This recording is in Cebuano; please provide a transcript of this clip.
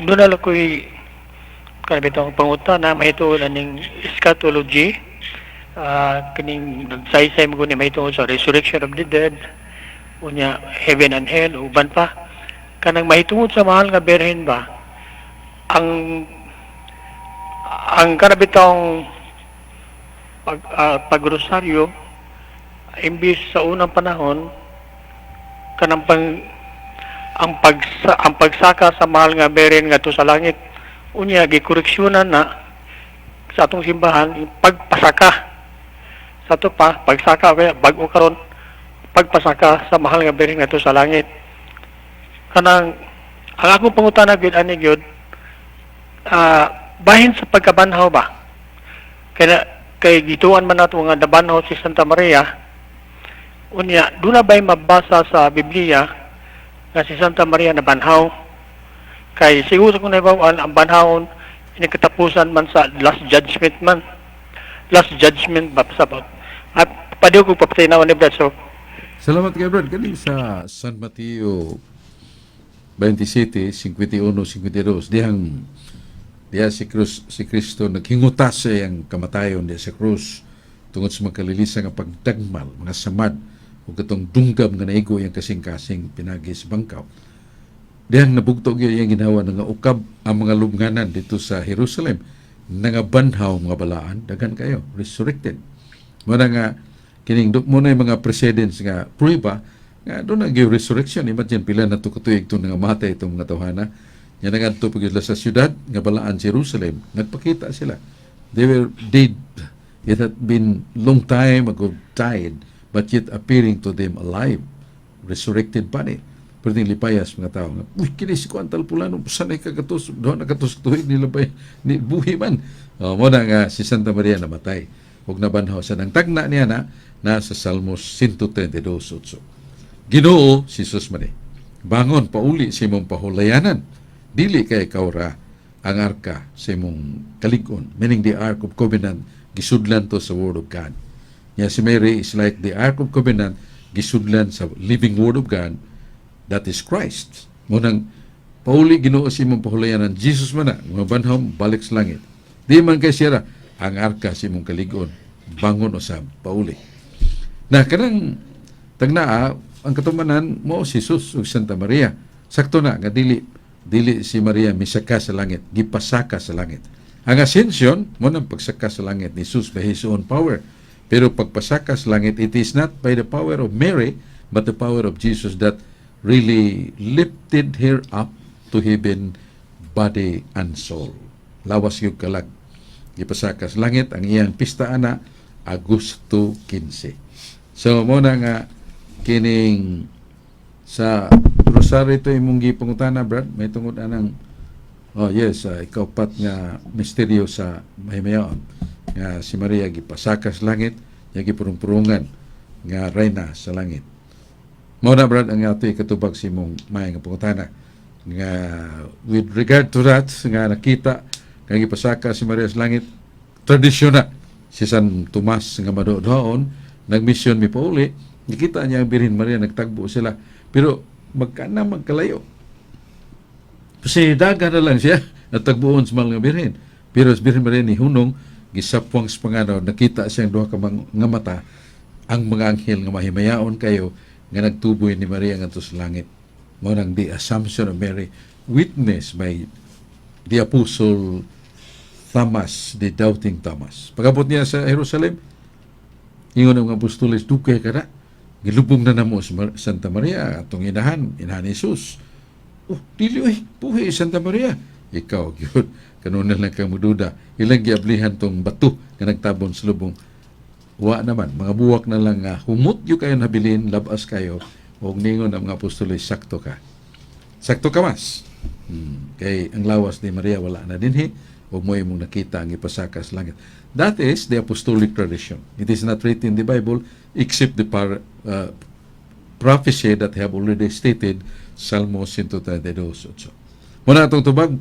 Duna lang ko'y kanang bitong pangutana mahitungod aning eschatology. Kining nagsaysay mo ni mahitungod sa resurrection of the dead, unya heaven and hell, uban pa. Kanang mahitungod sa Mahal nga Birhen ba, ang kana bitong pagrosaryo, imbis sa unang panahon kanang pang ang pagsa, ang pagsaka sa Mahal nga Birhen ngadto sa langit, unya gikoreksyonan na sa atong simbahan yung pagpasaka sa ato pa pagsaka, kaya bag-o karon pagpasaka sa Mahal nga Birhen ngadto sa langit. Kanang ang akong pangutana gyud ani gyud, bahin sa pagkabanhaw ba, kaya kay gituan man nato nga nabanhaw si Santa Maria, unya duna ba'y mabasa sa Biblia nga si Santa Maria nabanhaw? Kay siguro kung nahibaw-an ang banhawon ini katapusan man sa last judgment man, last judgment ba sa at padiw ko papatay na ni Brad, so. Salamat kay Brad. Galing sa San Mateo 27, 51, 52. Dihang diha si Cruz, si Kristo naghingutas sa iyang kamatayon diha sa krus tungod sa makalilisa nga pagdagmal, mga samad ug katong dunggam nga naigo iyang kasing-kasing pinagi sa bangkaw. Dihang nabugto gyud iyang ginawa nga ukab ang mga lubnganan dito sa Jerusalem, nangabanhaw mga balaan, daghan kayo, resurrected. Mao nga kining mo na yung mga precedents nga prueba nga duna gyud resurrection. Imagine pila na to katuig itong nangamatay itong mga tawhana. Nya nangadto pag sila sa syudad nga balaan Jerusalem, nagpakita sila. They were dead. It had been long time ago died, but yet appearing to them alive, resurrected body. Pero lipayas mga tao nga, "Uy, kini si kuan tal pulano, sanay ka katos, duha na katos tuig nila ba ni buhi man." Oh, mo na nga si Santa Maria namatay ug nabanhaw sa nang tagna niya na nasa Salmos 132:8. Ginoo, si Jesus man eh. Bangon pauli sa imong pahulayanan. Dili kay ikaw ra ang arka sa imong kalig-on. Meaning the Ark of Covenant, gisudlan to sa Word of God. Nya si Mary is like the Ark of Covenant, gisudlan sa living Word of God, that is Christ. Mo nang pauli, Ginoo, sa imong pahulayanan, Jesus man na, mga banhaw balik sa langit. Di man kay siya ra, ang arka sa imong kalig-on, bangon usab pauli. Na kanang tagnaa ang katumanan mo si Jesus ug Santa Maria. Sakto na nga dili dili si Maria misaka sa langit, gipasaka sa langit. Ang ascension mo nang pagsaka sa langit ni Jesus by his own power. Pero pagpasaka sa langit, it is not by the power of Mary, but the power of Jesus that really lifted her up to heaven, body and soul. Lawas ug kalag. Gipasaka sa langit. Ang iyang pista ana Agosto 15. So mo na nga kining sa Rosary to imong gipangutana, Brad, may tungod anang, oh yes, ikaupat nga misteryo sa mahimayaon nga si Maria gipasaka sa langit, nya gipurong-purungan nga reyna sa langit. Mao na, Brad, ang ato ikatubag sa imong may nga pangutana nga with regard to that nga nakita nga gipasaka si Maria sa langit. Tradisyon na si San Tomas nga madoon nagmisyon mi pauli, nakita niya ang Birhen Maria, nagtagbo sila pero magkana magkalayo kasi daga na lang siya natagbuon sa Mahal nga Birhen. Pero sa Birhen Maria ni hunong gisapwang sa panganaw, nakita siyang duha ka nga mata ang mga anghel nga mahimayaon kayo nga nagtuboy ni Maria ngadto sa langit. Mao nang the Assumption of Mary witnessed by the Apostle Thomas, the doubting Thomas. Pagabot niya sa Jerusalem, ingon ang mga apostoles, "Dugay ka na. Gilubong na namo sa Santa Maria, atong inahan, inahan ni Jesus." "Oh, dili oy, buhi Santa Maria." "Ikaw, gyud, kanuna lang kang mududa." Ilang giablihan tong bato nga nagtabon sa lubong. Wa naman, mga buwak na lang nga humot gyud kayo nabilin, labas kayo, ug ningon ang mga apostoles, "Sakto ka. Sakto ka mas. Kay ang lawas ni Maria wala na dinhi, ug mo imong nakita ang ipasaka sa langit." That is the apostolic tradition. It is not written in the Bible except the prophecy that have already stated Salmo 132:8. Muna atong tubag.